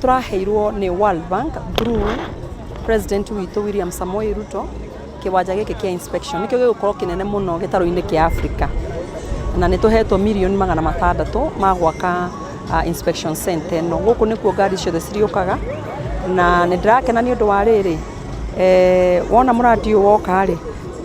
Tũraheirwo nĩ World Bank through President witũ William Samoei Ruto kĩwanja gĩkĩ kĩa inspection nĩkĩo gĩgũkorwo kĩnene mũno gĩtarũ-inĩ kĩa Africa, na nĩ tũhetwo mirioni 600 ma gwaka inspection center ĩno. Gũkũ nĩkuo ngari ciothe cirĩũkaga, na nĩ ndĩrakena nĩ ũndũ wa rĩrĩ, wona mũrandi ũyũ woka rĩ,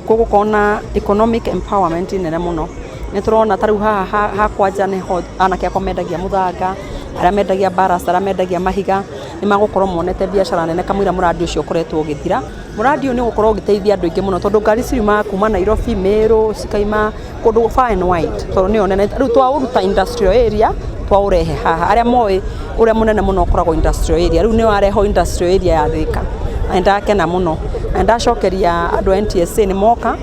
gũgũkorwo na economic empowerment nene mũno. Nĩ tũrona ta rĩu haha hakwa nja nĩho anake akwa mendagia mũthanga, arĩa mendagia ballast, arĩa mendagia mahiga, nĩ magũkorwo monete biacara nene kamũira mũrandi ũcio ũkoretwo ũgĩthira. Mũrandi ũyũ nĩ ũgũkorwo ũgĩteithia andũ aingĩ mũno tondũ ngari ciriumaga kuma Nairobi, Meru, cikaima kũndũ far and wide tondũ nĩyo nene. Rĩu twaũruta industrial area twaũrehe haha. Arĩa moĩ ũrĩa mũnene mũno ũkoragwo industrial area, rĩu nĩ warehwo industrial area ya Thika. Na nĩ ndakena mũno. Na nĩ ndacokeria andũ a NTSA nĩ moka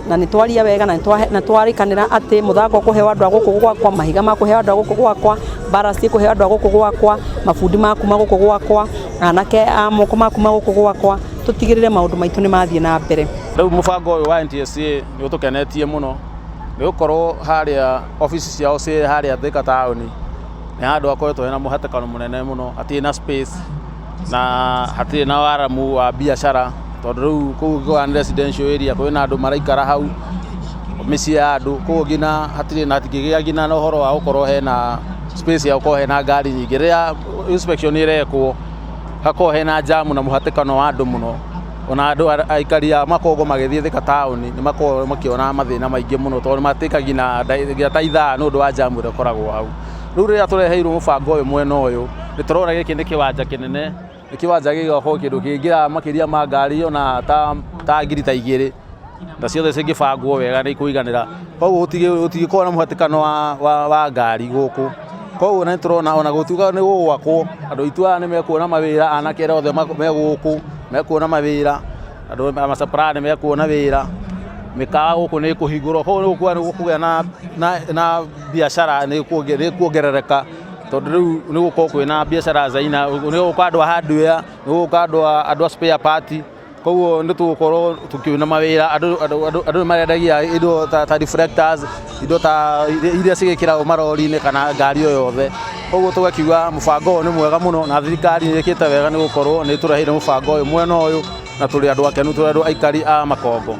na nĩ twaria wega na nĩ twarĩkanĩra atĩ mũthanga ũkũheo andũ a gũkũ gwakwa, mahiga makũheo andũ a gũkũ gwakwa, ballast ĩkũheo andũ a gũkũ gwakwa, mabundi makuma gũkũ gwakwa, anake a moko makuma gũkũ gwakwa, tũtigĩrĩre maũndũ maitũ nĩ mathiĩ na mbere. Rĩu mũbango ũyũ wa NTSA nĩ ũtũkenetie mũno nĩ gũkorwo harĩa obici ciao ciĩ harĩa Thika taũni, nĩ handũ hakoretwo hena mũhatĩkano mũnene mũno, hatirĩ na space na hatirĩ na waramu wa biacara, tondũ rĩu kũu gũkoragwo nĩ residential area, kwĩna andũ maraikara hau, mĩciĩ ya andũ, koguo nginya hatirĩ na hatingĩgĩa nginya na ũhoro wa gũkorwo hena space ya gũkorwo hena ngari nyingĩ. Rĩrĩa inspection ĩrekwo hakoragwo hena jam na mũhatĩkano wa andũ mũno, ona andũ aikari a Makongo magĩthiĩ Thika taũni nĩ makoragwo makĩona mathĩna maingĩ mũno, tondũ nĩ matĩkagia nginya ta ithaa nĩ ũndũ wa jam ĩrĩa ĩkoragwo hau. Rĩu rĩrĩa tũreheirwo mũbango ũyũ mwena ũyũ, nĩ tũrona gĩkĩ nĩ kĩwanja kĩnene, nĩ kĩwanja gĩgũkorwo kĩndũ kĩngĩra makĩria ma ngari ona ta 2000, na ciothe cingĩbangwo wega nĩ ikũiganĩra. Koguo gũtingĩkorwo na mũhatĩkano wa ngari gũkũ. Koguo nĩ tũrona ona gũtuĩka nĩ gũgwakwo, andũ aitũ aya nĩ mekuona mawĩra, anake arĩa othe me gũkũ mekuona mawĩra, andũ a ma supplier nĩ mekuona wĩra, mĩkawa gũkũ nĩ ĩkũhingũrwo, koguo nĩ gũkuga nĩ gũkũgĩa na biacara nĩ ĩkuongerereka, tondũ rĩu nĩ gũgũkorwo kwĩna biacara China, nĩ gũgũka andũ a hardware, nĩ gũgũka andũ a spare part, koguo nĩ tũgũkorwo tũkĩona mawĩra. Andũ nĩ marendagia indo ta reflectors, indo ta iria cigĩkĩragwo marori-inĩ kana ngari o yothe. Koguo tũgakiuga mũbango ũyũ nĩ mwega mũno na thirikari nĩ ĩkĩte wega nĩ gũkorwo nĩ ĩtũreheire mũbango ũyũ mwena ũyũ, na tũrĩ andũ akenu, tũrĩ andũ aikari a Makongo.